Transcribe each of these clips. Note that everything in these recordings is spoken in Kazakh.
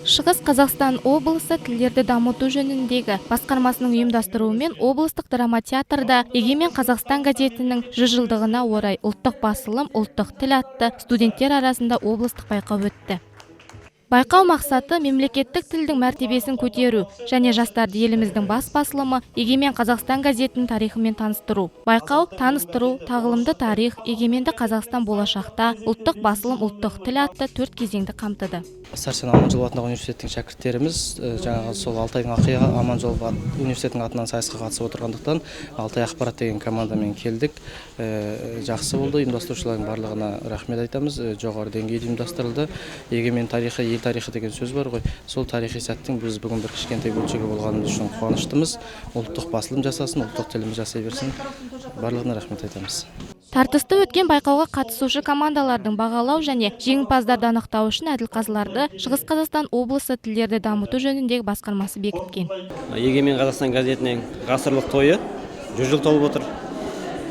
Шығыс Қазақстан облысы тілдерді дамыту жөніндегі басқармасының ұйымдастыруымен облыстық драма театрда Егемен Қазақстан газетінің 100 жылдығына орай ұлттық басылым, ұлттық тіл атты студенттер арасында облыстық байқау өтті. Байқау мақсаты мемлекеттік тілдің мәртебесін көтеру және жастарды еліміздің бас басылымы Егемен Қазақстан газетінің тарихымен таныстыру. Байқау таныстыру, тағылымды тарих, егеменді Қазақстан болашақта, ұлттық басылым, ұлттық тіл атты 4 кезеңді қамтыды. Сәрсен Аманжолов атындағы университеттің шәкірттеріміз жаңағы сол Алтайдың ақиығы Аманжолов университетінің атынан сайысқа қатысып отырғандықтан Алтай ақпарат деген командамен келдік. Жақсы болды, ұйымдастырушылардың барлығына рахмет айтамыз. Жоғары деңгейде ұйымдастырылды. Егемен тарихы, ел тарихы деген сөз бар ғой. Сол тарихи сәттің біз бүгін бір кішкентай бөлшегі болғанымыз үшін қуаныштымыз. Ұлттық басылым жасасын, ұлттық тіліміз жасай берсін. Барлығына рахмет айтамыз. Тартысты өткен байқауға қатысушы командалардың бағалау және жеңімпаздарды анықтау үшін әділқазыларды Шығыс Қазақстан облысы тілдерді дамыту жөніндегі басқармасы бекіткен. Егемен Қазақстан газетінің ғасырлық тойы 100 жыл толып отыр.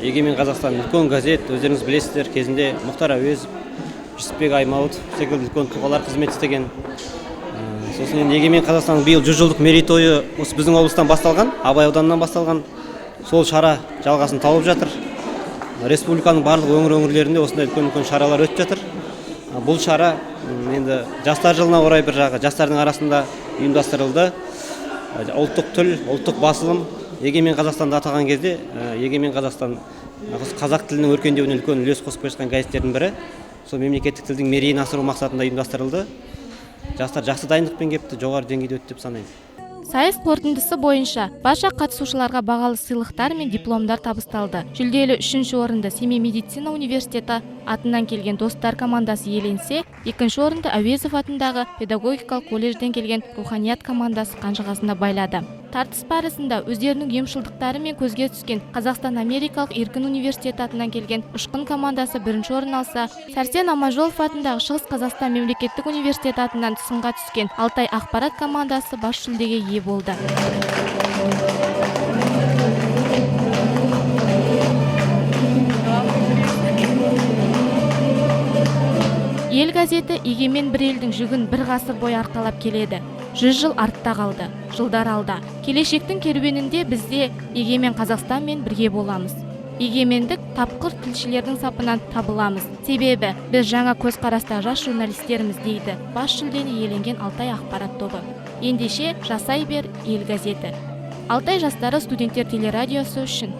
Егемен Қазақстан үлкен газет, өздеріңіз білесіздер, кезінде Мұхтар Әуезов, Жүсіпбек Аймауытов секілді үлкен тұлғалар қызмет істеген. Сосын енді Егемен Қазақстанның биыл 100 жылдық мерейтойы осы біздің облыстан басталған, Абай ауданынан басталған. Сол шара жалғасын тауып жатыр. Республиканың барлық өңір-өңірлерінде осындай үлкен-үлкен шаралар өтіп жатыр. Бұл шара енді жастар жылына орай бір жағы жастардың арасында ұйымдастырылды. Ұлттық тіл, ұлттық басылым Егемен Қазақстанды атаған кезде, Егемен Қазақстан қазақ тілінің өркендеуіне үлкен үлес қосып келе жатқан газеттердің бірі. Сол мемлекеттік тілдің мерейін асыру мақсатында ұйымдастырылды. Жастар жақсы дайындықпен келіпті, жоғары деңгейде өтті деп санаймын. Сайыс қорытындысы бойынша барша қатысушыларға бағалы сыйлықтар мен дипломдар табысталды. Жүлделі 3-ші орынды Семей медицина университеті атынан келген достар командасы иеленсе, 2-ші орынды Әуезов атындағы педагогикалық колледжден келген Руханият командасы қанжығасына байлады. Тартыс барысында өздерінің ұйымшылдықтары мен көзге түскен Қазақстан Америкалық Еркін университеті атынан келген Ұшқын командасы 1-ші орын алса, Сәрсен Аманжолов атындағы Шығыс Қазақстан мемлекеттік университеті атынан сынға түскен Алтай ақпарат командасы бас жүлдеге ие болды. Ел газеті егемен бір елдің жүгін бір ғасыр бойы арқалап келеді. 100 жыл артта қалды, жылдар алда. Келешектің керуенінде бізде Егемен Қазақстанмен бірге боламыз. Егемендік тапқыр тілшілердің сапынан табыламыз. Себебі біз жаңа көзқараста жас журналистерміз дейді бас жүлдені иеленген Алтай ақпарат тобы. Ендеше жасай бер ел газеті. Алтай жастары студенттер телерадиосы үшін.